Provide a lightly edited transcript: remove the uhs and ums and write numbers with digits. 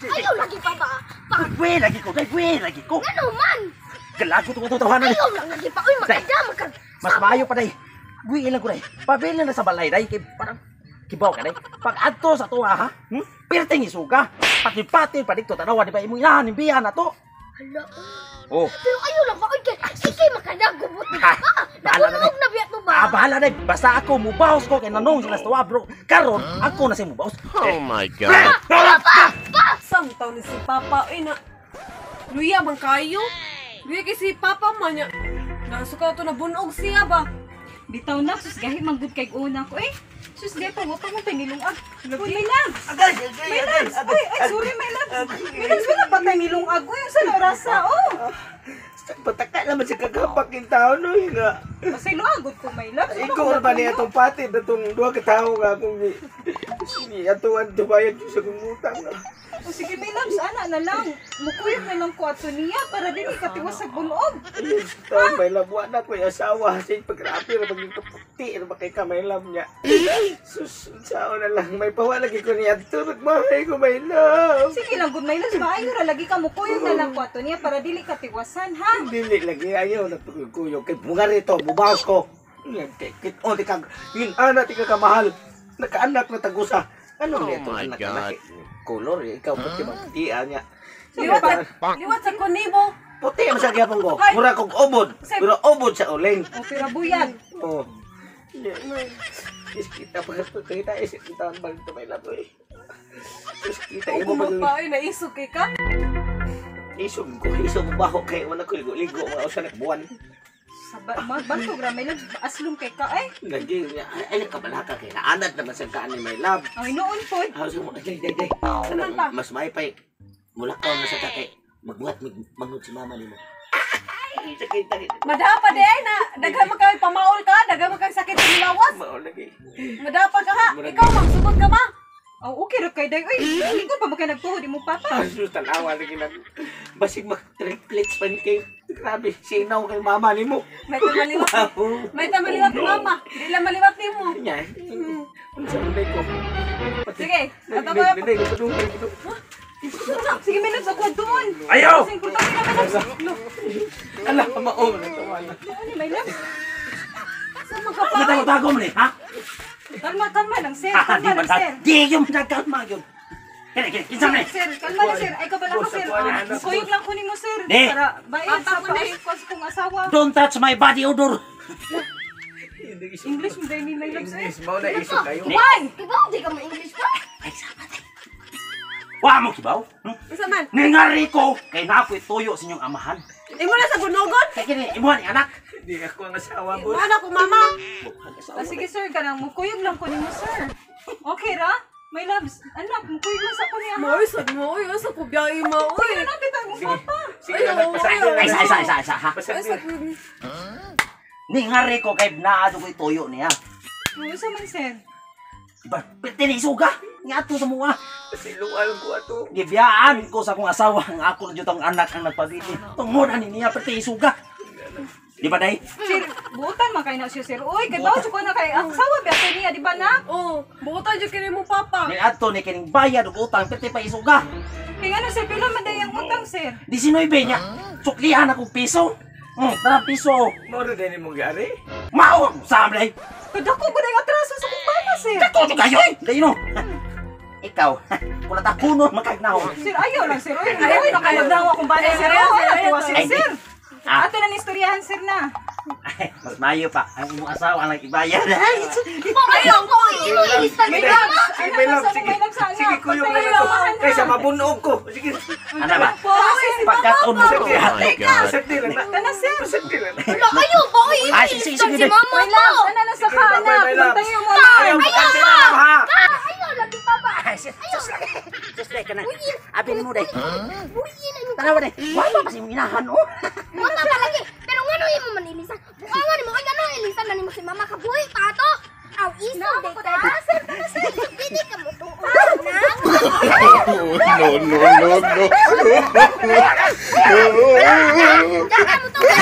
Ayaw lagi pa ba? Pa. Uy, lagi ko, day, uy, lagi ko. Ngano man? Galago to itong tawanan. Ayaw lang lagi pa. Uy, makadama ka. Mas maayo pa day. Uy, ilang ko day. Pabili na sa balay day kay parang kibaw ka day. Pag adto sa tuwa ha. Pirting isuga. Pati-pati pa dito tanawa di ba imong inahan imbiyan na to. Hala. Oh. Pero ayaw lang ba? Uy, kay ikay makadagubot na Ha, ba? bahala na, Nagulog na biya to ba? Ah, bahala day. Basta ako mubaos ko kay nanong sila sa tuwa, bro. Karon ako na siya mubaos. Oh my God. Samtaw ni si Papa uy na. Luya man kayo. Luya kay si Papa man niya. Nasuka to na bunog siya ba. Bitaw na, sus gahi manggod kay una ko eh. Sus gahi pa mo pa mo nilungag. Uy, may loves. Agay, agay, May loves. Uy, ay sorry, may loves. May loves wala pa tayo nilungag. Uy, unsa na orasa oh. Pataka naman siya kagapak yung tao no nga. Pasaylo agud ko may loves. Ano Ikaw ba niya atong patid atong duha ka tawo nga akong gi ni atuan dubayad sa akong utang. O sige, may loves, ana na lang. Mukuyog na lang ko ato niya para dili ka tiwas sa bunog. Ayun, tao, may love wa na ko'y asawa. Sa paggrabe ra pag kaputi ra ba kay ka may love niya. Sus, sao na lang may pawa lagi ko niya ato nagmahay ko may love. Sige lang, good may loves, maayo ra lagi ka mukuyog na lang ko ato niya para dili ka tiwasan, ha? Dili lagi ayaw na pagkuyog kay bunga rito mubaos ko. Kay kit o di kag yun ana ti ka kamahal. Nakaanak na tagusa. Ano Oh niya to my anak God. anak kolor eh, ikaw puti ba niya. Liwat sa liwat sa kunibo. Puti man sa gyapon ko. Ay! Mura kog ubod. Pero ubod sa uling. O pero buyag. Oh. Is kita pa kita is kita ang balik may love eh. Is kita Ug imo mo mag pa uy naisog kay ka. isog ko isog baho kay wala ko ligo-ligo mga usa na ka buwan. Sa magbantog ra may loves, aslom kay ka eh. Lagi ay nakabalaka kay naanad naman sa kaan ni my love. Ay noon pod. House mo ay day day. Ano pa? Mas may pay mulakaw na sa kay magbuhat magmangod si mama nimo. Ay, sakit sakit. Madapa di ay na daghan man kay pamaol ka, daghan man kay sakit sa lawas. Mao lagi. Madapa ka ha. Ikaw ma'am, sugod ka ma. Oh, okay ra kay day. Uy, lingkod pa ba kay nagtuhod imong papa? Ah, sus, tanawa lagi na. Basig mag triplets pa ni kay. Grabe, sinaw kay mama nimo. May tamaliwat. Wow. May tamaliwat ni mama. Di lang maliwat nimo. Nya. Unsa man day ko? Sige, ato Day, ba? day, day, day, day, day. Sige, may loves, ako doon. Ayaw! Sige, punta na may loves. Ala, mao na tawa na. Ano may loves? Sa mga pa. Natago-tago mo ni, ha? Kalma, kalma lang, sir. Ha, Kalma di lang, man sir. di yung nagkalma yun. Kini, kini, kinsa man eh? Sir, kalma lang, sir. Ay, kabala ko, sir. Mukuyog lang ko nimo, sir. Di. Para bayad sa Papa ko na eh. paas kong asawa. Don't touch my body odor. English mo dahil ni may loves, eh. English mao na isog kayo. Why? Kibaw di ka mo English pa? Ay, sama day. Wa mo kibaw? Hmm? Unsa man? Ningari ko kay napoy tuyo sa inyong amahan. Imo na sa bunogon? Kay kini imuha ni anak. Di ako ang asawa boss. Mana ko mama. Ah, sige, sir. Kanang mukuyog lang ko nimo, sir. Okay ra? May loves. Anak, mukuyog lang sa ko niya, ha? Maoy sad mo uy, asa ko biyahe ma uy. Sige, napit ang imong papa. Sige na lang, pasagdi Ay, isa, isa, isa, isa, ha? Pasagdi. Asa Ningari ko kay naa ko'y tuyo niya. Unsa man, sir? Diba, tinisuga. Nga ato sa mua. Siluan ko ato. Gibiyaan ko sa akong asawa ang ako na jud ang anak ang nagpabili. Tungod ani niya pati isuga. Di ba day? Sir, buutan man kay na siya, sir. Uy, kay bawo ko na kay ang asawa ba ato niya, di ba na? Oh, buotan jud kini mo papa. Ni adto ni kining bayad og utang pati pa isuga. Kay ano, sir, pila man day ang utang, sir? 19 niya. Suklihan akong piso. Tara piso. Mao ra din imong giari. Mao sa day. Kadako ko day atraso sa kong bana, sir. Kato to kayo. Day no. Ikaw, kung natakuno makagnahon. Sir, ayaw lang, sir. Uy, uy, nakayagdaw akong bana, sir. Ayaw, Ayaw, sir, ayaw, ayaw. sir, Ay, sir. Ah. Ato na ni istoryahan, sir, na. Ay, mas mayo pa. Ang imong asawa ang ibayad. Ay, Ayaw ko imo ilisan Sige, si mama. sige, may love, sige. May love, sana. Sige, kuyog na Patayin lang to. ang Kaysa mabunog ko. Sige. Ano ba? Po, sir. Pagkataon mo. Oh my God. Pasagdi lang na. Tana, sir. Pasagdi lang na. Wala ayaw ba oy imo Ay, sige, sige, ilisan sige. si mama May pa. loves, ana na sa Sige, ka, bye-bye, anak. my loves. Bantayan mo na. Ayaw, bakante na lang ha. Ayaw lagi pa ba? Ay, sus, sus lagi. Sus lagi ka na. Abi ni mo day. Buhi na yung Tanawa day. Wala pa sa imong inahan oh. Wala pa lagi. Pero ngano imo man ilisan? Bukangan nimo kay ngano ilisan na nimo si mama kabuhi pa ato. Aw isog day ka. Sir, sir. Dili ka mo tuon na. Oh, no, no, no, no. Dili ka mo tuon.